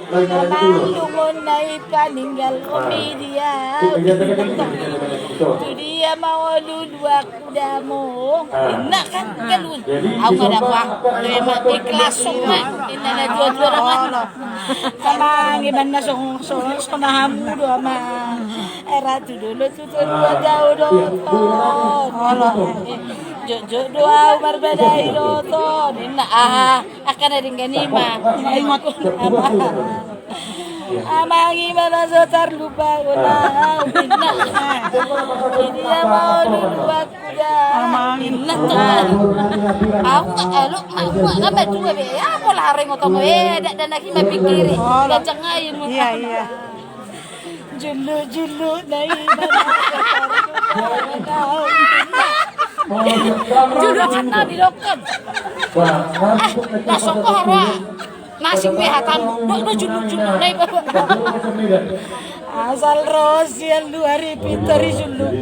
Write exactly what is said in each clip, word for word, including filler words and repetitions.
Amang dongan na i paninggal, ah, komedia. Tu dia ma olo luak damang. Ah. Inna kan, ah, galun. Jadi, au nunga dapot. Emang ikhlas ma. Inna na dua-dua dongan. Amang, iban na song, song, song na hamu do, amang. Era tu dolo tu dua-dua, ah, dao do, iya, tong. Jotjot do au marbadai do, tong. Inna, ah. Angka na denggan i ma. Ingot. Amang, i ma na so tarlupa hona. Di dia ma olo luak kuda. Amang, inna tong. Au nga elo ma, au nga, nga ma dua be. Ya pola hareng otong be. Dak dan lagi ma pikiri. Gajang ai. Iya, iya. Juluk-juluk na i. Juluk na di dokon. Ah, langsung ko hara. Nasing be hatamu. Dok, dok, juluk-juluk na i. Asal ro sian luar i pintor i juluk.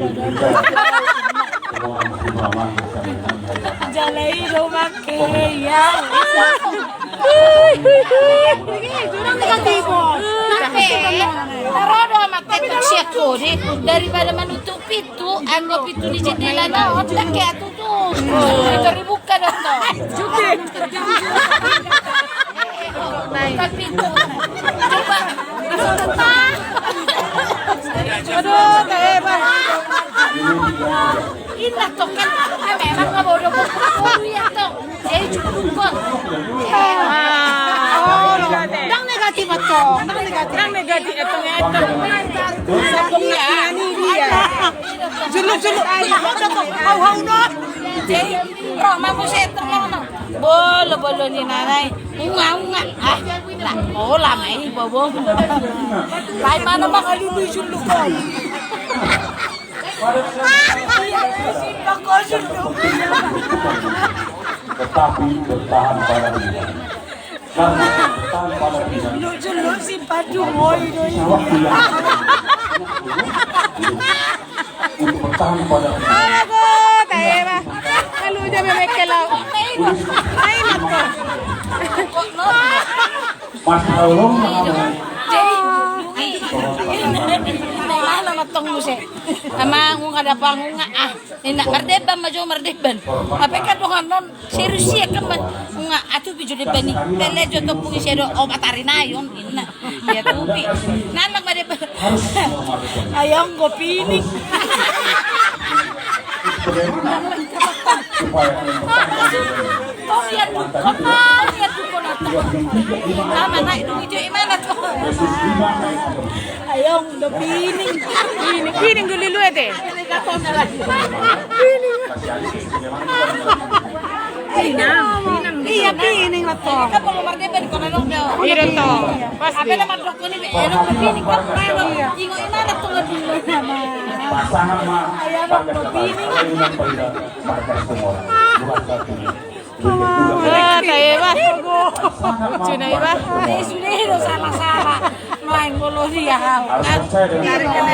Jala i do make, ya. Jurang negatif. Ro do amat tetek siak kode daripada manutup pintu, anggo pintu ni jendela na on, dak ya tutup. Pintu dibuka dong, dong. Buka pintu. Coba. Aduh, tak hebat. Inna tong kan, memang nga bodo bodo ya tong. Jadi cukup kok. Dang negatif tong, dang negatif. Dang negatif tong ya tong. Sabung ya. Ini dia. Juluk juluk. Hau hau no. Jadi ro ma muse tong no. Bolo bolo ni nanai. Unga unga. Ah, lah, oh lama ini bobo. Lai mana maka dulu juluk kau. Tetapi bertahan pada pilihan. Karena bertahan pada pilihan. Lu, lu simpan dulu, woi, woi. Waktu yang untuk bertahan pada pilihan. Aduh, tak hebat. Lalu dia memekkel lau. Main apa? Mas Aulung, jadi, mana matong muse? Amang, unga dapang, unga, ah. Inna, mardeban ma jo, mardeban. Tapi kan dongan non, serius ya kan, unga, atupi jo deban i. Pele jo topung isi do, obat ari nayon, inna. Ya tupi. Nanang mardeban. Ayong go pining. Tong liat dukon, tong liat dukon. Ama naik dulu itu, imana tuh? Ayong do pining. Pining, pining dulu lu ete. Iya, pining lah tong. Kan kalau mardeban di kona dong do. Iya tong. Pasti. Apa nama dok ini be? Elok pining kan. Ingo imana tuh lebih. Pasangan mah. Ayong do pining. Markas Timor. Bukan satu. Ah, tai, bah. Lucu na i, bah. Eh, sudah itu salah-salah. Main bola dia, hau. Harus percaya dengan